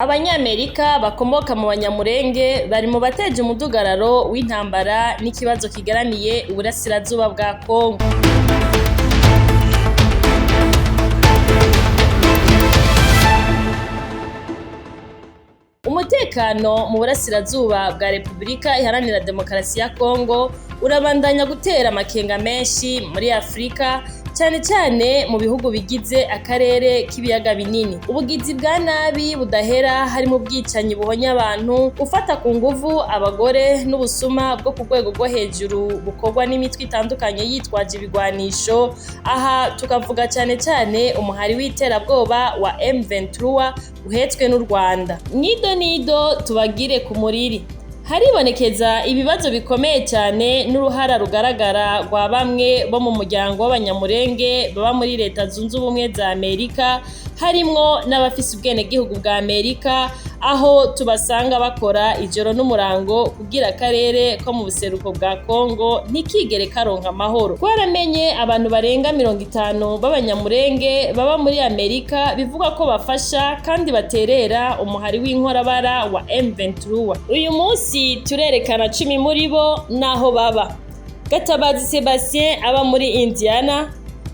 Abanyamerika bakomoka mu Banyamulenge bari mu bateje umudugararo w'intambara n'ikibazo kigaramiye uburasirazuba bwa Kongo. Umutekano mu burasirazuba bwa Repubulika Iharanira Demokarasi ya Kongo urabandanya gutera amakenga menshi muri Afrika, cane cane mu bihugu bigize akarere k'ibiyaga binini. Ubugizi bwa nabi budahera harimwo ubwicanyi buhonya abantu, gufata ku nguvu abagore n'ubusuma bwo ku rwego rwo hejuru bukorwa n'imitwe itandukanye yitwaje ibigwanisho, aha tukavuga cane cane umuhari w'iterabwoba wa M23 uhetswe n'u Rwanda. Nido nido tubagire ku muriri. Haribonekeza ibibazo bikomeye cane n'uruhara rugaragara rwa bamwe bo mu muryango w'Abanyamulenge baba muri Leta Zunze Ubumwe za Amerika, harimwo n'abafise ubwenegihugu bwa Amerika, aho tubasanga bakora ijoro n'umurango kugira akarere ko mu buseruko bwa Kongo ntikigere karonka amahoro. Twaramenye abantu barenga 50 b'Abanyamulenge baba muri Amerika bivugwa ko bafasha kandi baterera umuhari w'inkorabara wa M23. Uyu munsi turerekana 10 muri bo n'aho baba. Gatabazi Sebastien aba muri Indiana,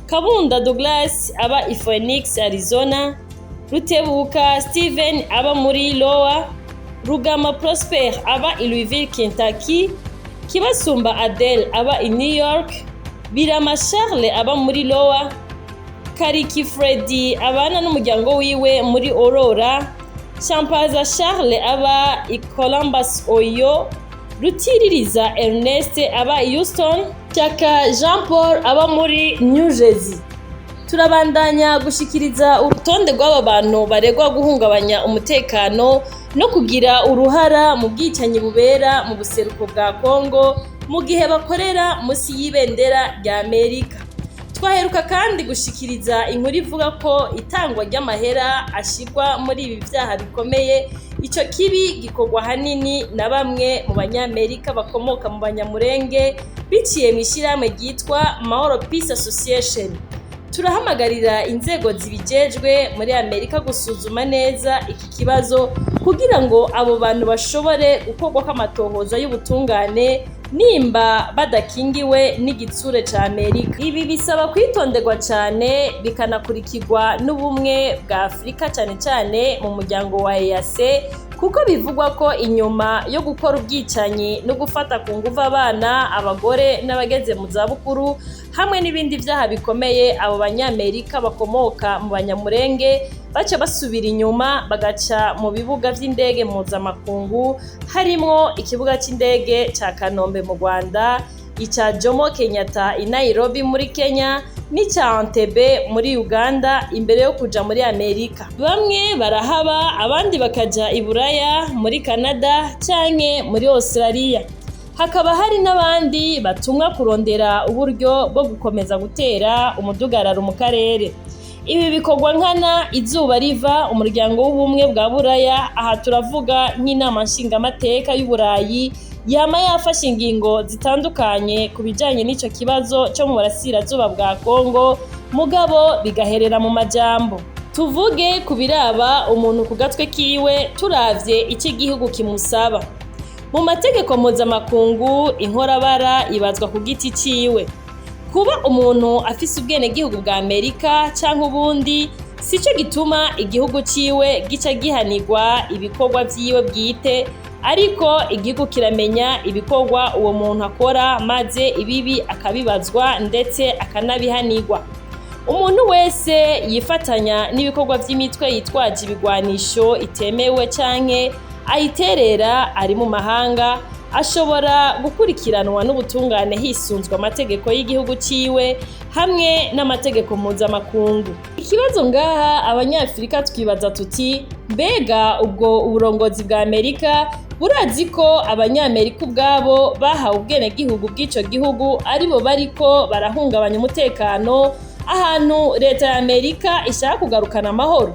Kabunda Douglas aba i Phoenix, Arizona, Rutebuka Steven aba muri Iowa, Rugama Prosper aba i Louisville, Kentucky, Kibasumba Adele aba i New York, Birama Charles aba muri Iowa, Kariki Freddy abana n'umuryango wiwe muri Aurora, Champaza Charles aba i Columbus, Ohio, Rutiririza Ernest aba i Houston, Shyaka Jean Paul aba muri New Jersey. Turabandanya gushikiriza urutonde rw'aba bantu baregwa guhungabanya umutekano no kugira uruhara mu bwicanyi bubera mu buseruko bwa Kongo mu gihe bakorera musi y'ibendera rya Amerika. Twaheruka kandi gushikiriza inkuru ivuga ko itangwa ry'amahera ashirwa muri ibi vyaha bikomeye, ico kibi gikorwa hanini na bamwe mu Banyamerika bakomoka mu Banyamulenge biciye mw'ishirahamwe ryitwa Mahoro Peace Association. Turahamagarira inzego zibijejwe muri Amerika gusuzuma neza iki kibazo kugira ngo abo bantu bashobore gukorwako amatohoza y'ubutungane nimba badakingiwe n'igitsure ca Amerika. Ibi bisaba kwitonderwa cane bikanakurikirwa n'ubumwe bwa Afrika cane cane mu muryango wa EAC, kuko bivugwa ko inyuma yo gukora ubwicanyi no gufata ku nguvu abana, abagore n'abageze mu zabukuru hamwe n'ibindi vyaha bikomeye, abo Banyamerika bakomoka mu Banyamulenge baca basubira inyuma bagaca mu bibuga vy'indege mpuzamakungu, harimwo ikibuga c'indege ca Kanombe mu Rwanda, ica Jomo Kenyatta i Nairobi muri Kenya n'ica Entebbe muri Uganda imbere yo kuja muri Amerika. Bamwe barahaba abandi bakaja i Buraya, muri Canada canke muri Australia. Hakaba hari n'abandi batumwa kurondera uburyo bwo gukomeza gutera umudugararo mu karere. Ibi bikorwa nkana izuba riva. Umuryango w'ubumwe bwa Buraya, aha turavuga nk'inama nshingamateka y'Uburayi, yama yafashe ingingo zitandukanye ku bijanye n'ico kibazo co mu burasirazuba bwa Kongo, mugabo bigaherera mu majambo. Tuvuge ku biraba umuntu ku gatwe kiwe turavye ico igihugu kimusaba. Mu mategeko mpuzamakungu, inkorabara ibazwa ku giti ciwe. Kuba umuntu afise ubwenegihugu bwa Amerika canke ubundi sico gituma igihugu ciwe gica gihanirwa ibikorwa vyiwe bwite, ariko igihugu kiramenya ibikorwa uwo muntu akora maze ibibi akabibazwa ndetse akanabihanirwa. Umuntu wese yifatanya n'ibikorwa vy'imitwe yitwaje ibigwanisho itemewe canke ayiterera ari mu mahanga ashobora gukurikiranwa n'ubutungane hisunzwe amategeko y'igihugu ciwe hamwe n'amategeko mpuzamakungu. Ikibazo ngaha Abanyafrika twibaza tuti: mbega ubwo uburongozi bwa Amerika burazi ko Abanyamerika ubwabo bahawe ubwenegihugu bw'ico gihugu aribo bariko barahungabanya umutekano ahantu leta ya Amerika ishaka kugarukana amahoro?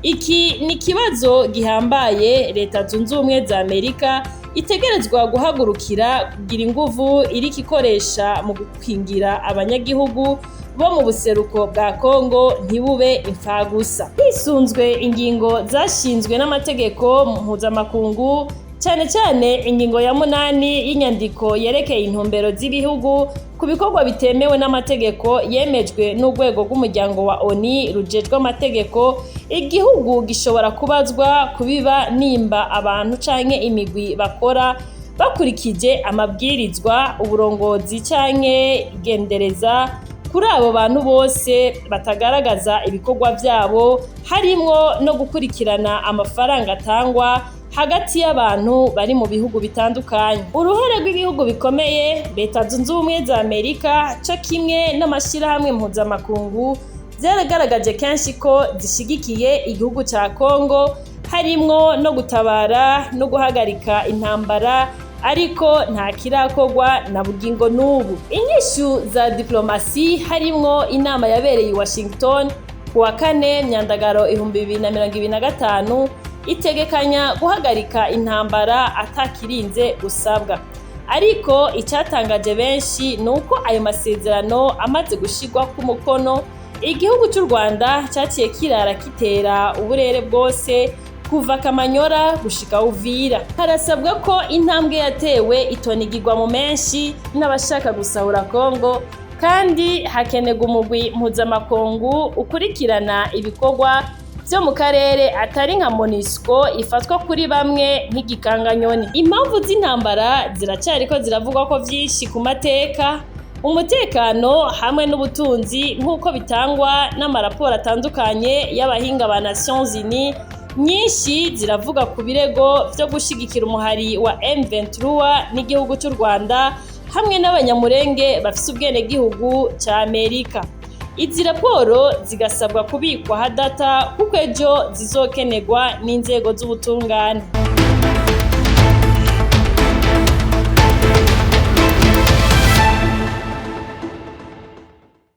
Iki ni ikibazo gihambaye Leta Zunze Ubumwe za Amerika itegerezwa guhagurukira kugira inguvu iriko ikoresha mu gukingira abanyagihugu bo mu buseruko bwa Kongo ntibube imfagusa. Hisunzwe ingingo zashinzwe n'amategeko mpuzamakungu, cyane cyane ingingo ya 8 y'inyandiko yerekeye intumbero z'ibihugu ku bikorwa bitemewe n'amategeko yemejwe n'urwego rw'umuryango wa ONU rujejwe amategeko, igihugu gishobora kubazwa kubiba nimba abantu canke imigwi bakora bakurikije amabwirizwa, uburongozi canke igendereza kuri abo bantu bose batagaragaza ibikorwa vyabo, harimwo no gukurikirana amafaranga atangwa hagati y'abantu bari mu bihugu bitandukanye. Uruhare rw'ibihugu bikomeye, Leta Zunze Ubumwe za Amerika co kimwe n'amashirahamwe mpuzamakungu, vyaragaragaje kenshi ko zishigikiye igihugu ca Kongo, harimwo no gutabara no guhagarika intambara, ariko nta kirakorwa na bugingo n'ubu. Inyishu za diplomasi, harimwo inama yabereye i Washington kuwa 4 Myandagaro 2025, itegekanya guhagarika intambara atakirinze gusabwa. Ariko icatangaje benshi ni uko ayo masezerano amaze gushirwa ku mukono, igihugu c'u Rwanda caciye kirara kitera uburere bwose kuva Kamanyora gushika Uvira. Harasabwa ko intambwe yatewe itonigirwa mu menshi n'abashaka gusahura Kongo, kandi hakenerwa umugwi mpuzamakungu ukurikirana ibikorwa vyo mu karere, atari nka MONUSCO ifatwa kuri bamwe nk'igikanganyoni. Impamvu z'intambara ziracariko ziravugwa ko vyinshi ku mateka, umutekano hamwe n'ubutunzi, nk'uko bitangwa n'amaraporo atandukanye y'abahinga ba Nations Unies. Nyinshi ziravuga ku birego vyo gushigikira umuhari wa M23 n'igihugu c'u Rwanda hamwe n'Abanyamurenge bafise ubwenegihugu ca Amerika. Izi raporo zigasabwa kubikwa hadata, kuko ejo zizokenerwa n'inzego z'ubutungane.